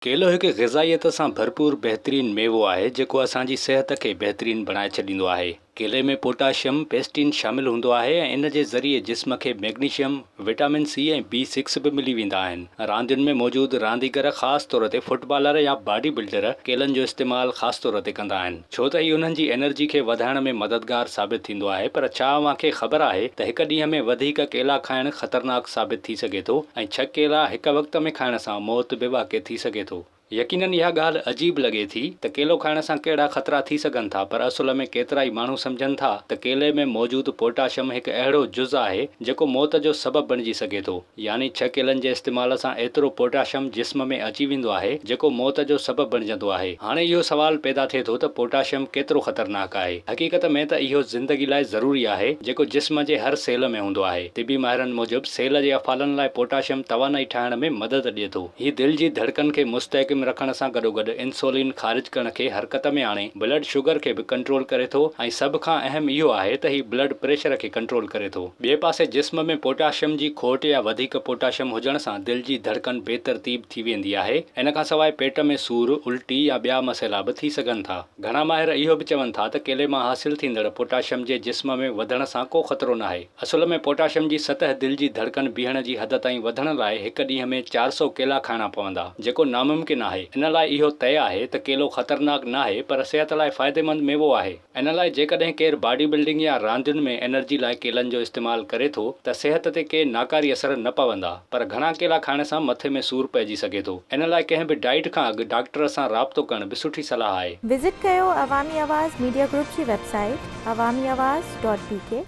ڪيلو هڪ غذائيت سان ڀرپور بهترين ميوو آهي جيڪو اسان جي صحت کي بهترين بڻائي ڇڏيندو آهي. ڪيلي ۾ پوٽاشيم، پيسٽين شامل هوندو آهي ۽ ان جي ذريعي جسم کي magnesium, vitamin C ۽ B six به ملي ويندا آهن. راندين ۾ موجود رانديگر خاص طور تي فٽبالر يا باڊي بلڊر ڪيلن جو استعمال خاص طور تي ڪندا آهن ڇو ته هي انهن جي انرجي کي وڌائڻ ۾ مددگار ثابت ٿيندو آهي پر ڇا اوهان کي خبر آهي ته هڪ ڏينهن ۾ وڌيڪ ڪيلا کائڻ خطرناڪ ثابت ٿي سگهي ٿو ۽ ڇهه ڪيلا هڪ وقت ۾ کائڻ سان موت به واقع ٿي سگهي ٿو. يقينن اها ڳالهه عجيب لڳي ٿي ته ڪيلو کائڻ سان ڪهڙا خطرا ٿي سگهن ٿا پر اصل ۾ ڪيترائي ماڻهو سمجهن ٿا ته ڪيلي ۾ موجود پوٽاشم هڪ اهڙو جز آهي جيڪو موت جو سبب بڻجي سگهي ٿو يعني ڇهه ڪيلن جي استعمال سان ايترو پوٽاشم جسم ۾ اچي ويندو آهي جيڪو موت جو سبب بڻجندو آهي. هاڻي اهو سوال پيدا ٿئي ٿو ته پوٽاشم ڪيترو خطرناڪ آهي؟ حقيقت ۾ ته اهو زندگي لاء ضروري آهي جيڪو جسم جي هر سيل ۾ هوندو آهي. طبي ماهرن موجب سيل جي افعالن لاء پوٽاشم توانائي ٺاهڻ ۾ مدد ڏئي ٿو. هي دل جي ڌڙڪن کي مستحڪم رکڻ سان گڏوگڏ انسولين خارج ڪرڻ کي حرڪت ۾ آڻي بلڊ شگر کي به ڪنٽرول ڪري ٿو ۽ سڀ کان اهم اهو آهي ته هي بلڊ پريشر کي ڪنٽرول ڪري ٿو. ٻئي پاسي جسم ۾ پوٽاشم جي کوٽ يا وڌيڪ پوٽاشم هجڻ سان دل جي ڌڙڪن بي ترتيب ٿي ويندي آهي. ان کان سواء پيٽ ۾ سور، الٽي يا ٻيا مسئلا به ٿي سگهن ٿا. گهڻا ماهر اهو به چون ٿا ته ڪيلي مان حاصل ٿيندڙ پوٽاشم جي جسم ۾ وڌڻ سان ڪو خطرو ناهي. اصل ۾ پوٽاشم جي سطح دل جي ڌڙڪن بيهڻ جي حد تائين وڌڻ لاء هڪ ڏينهن ۾ 400 ڪيلا کائڻا پوندا، جيڪو ناممڪن آهي. ان لاء اهو طئي آهي ته ڪيلو خطرناڪ ناهي پر صحت لاء فائديمند ميوو آهي. ان لاء جيڪڏهن ڪير باڊي بلڊنگ يا راندين ۾ انرجي لاء ڪيلن جو استعمال ڪري ٿو ته صحت تي ڪي ناڪاري اثر نه پوندا پر گهڻا ڪيلا کائڻ سان مٿي ۾ سور پئجي سگهي ٿو. ان لاء ڪنهن به ڊائيٽ کان اڳ ڊاڪٽر سان رابطو ڪرڻ به سٺي صلاح آهي. وزٽ ڪيو عوامي آواز ميڊيا گروپ جي website Awami Awaz dot B K.